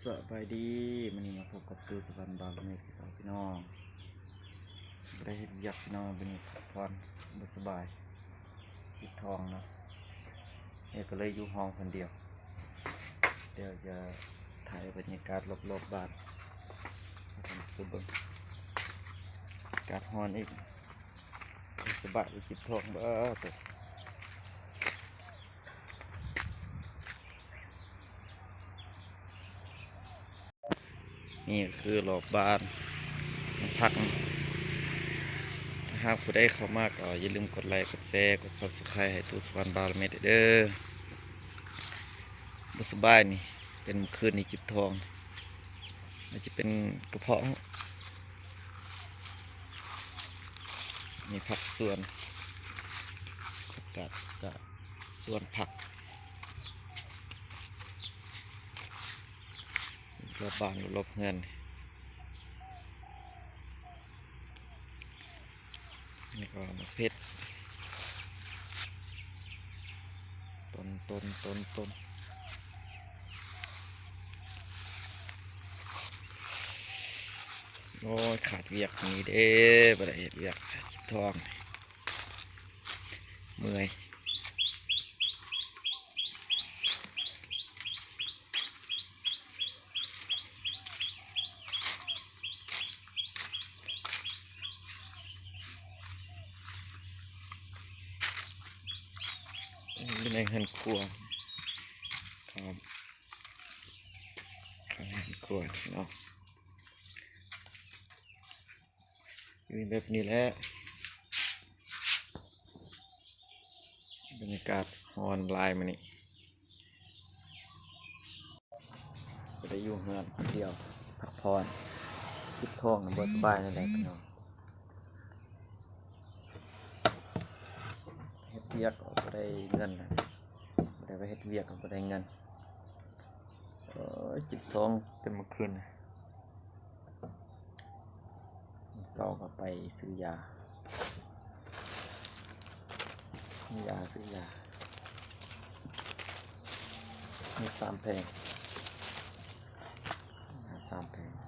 ສະບາຍດີ ມື້ນີ້ມາພົບກັບຕູ້ສະຫວັນ ບ່າວເມກ ພີ່ນ້ອງ. ບໍ່ໄດ້ເຮັດວຽກພີ່ນ້ອງ ມື້ນີ້ພັກຜ່ອນ ບໍ່ສະບາຍ ເຈັບທ້ອງເນາະ ເຮົາກໍເລີຍຢູ່ຫ້ອງຄົນດຽວ. ດຽວຈະຖ່າຍບັນຍາກາດລອບໆບ້ານໃຫ້ທ່ານຜູ້ຊົມເບິ່ງ. ອາກາດຮ້ອນອີກ ບໍ່ສະບາຍ ເຈັບທ້ອງ ເບິ່ງ. ນີ້ກໍຄືລອບບ້ານ ມັນພັກ. ຖ້າຫາກຜູ້ໃດເຂົ້າມາກໍຢ່າລືມກົດໄລ ກົດແຊ ກົດ Subscribe ໃຫ້ຕູ້ສະຫວັນ ບ່າວເມກ ເດີ. ບໍ່ສະບາຍນີ້ ເປັນມື້ຄືນນີ້ ເຈັບທ້ອງ ອາດຈະເປັນກະເພາະ. ນີ້ຜັກສວນ ຜັກກາດ ກະສວນຜັກ ລອບບ້ານ ລອບເຮືອນ. ນີ້ກໍໝາກເຜັດ ຕົ້ນ ຕົ້ນ ຕົ້ນ ຕົ້ນ. ໂອ້ຍ ຂາດວຽກນີ້ເດ້ ບໍ່ໄດ້ເຮັດວຽກ ເຈັບທ້ອງ ເມື່ອຍ. ຢູ່ໃນເຮືອນຄົວ ເຂົ້າ ເຂົ້າເຮືອນຄົວເນາະ. ຢູ່ແບບນີ້ແຫຼະ ບັນຍາກາດຮ້ອນຫຼາຍມື້ນີ້ ກໍໄດ້ຢູ່ເຮືອນຄົນດຽວ ພັກຜ່ອນ ເຈັບທ້ອງ ບໍ່ສະບາຍແນວໃດພີ່ນ້ອງ. ເຮັດວຽກກໍບໍ່ໄດ້ເງິນ ບໍ່ໄດ້ໄປເຮັດວຽກກໍບໍ່ໄດ້ເງິນ. ໂອ້ຍ ເຈັບທ້ອງແຕ່ເມື່ອຄືນ ເຊົ້າກໍໄປຊື້ຢາ ຊື້ຢາ ຊື້ຢາ ມີສາມແຜງ ຢາສາມແຜງ.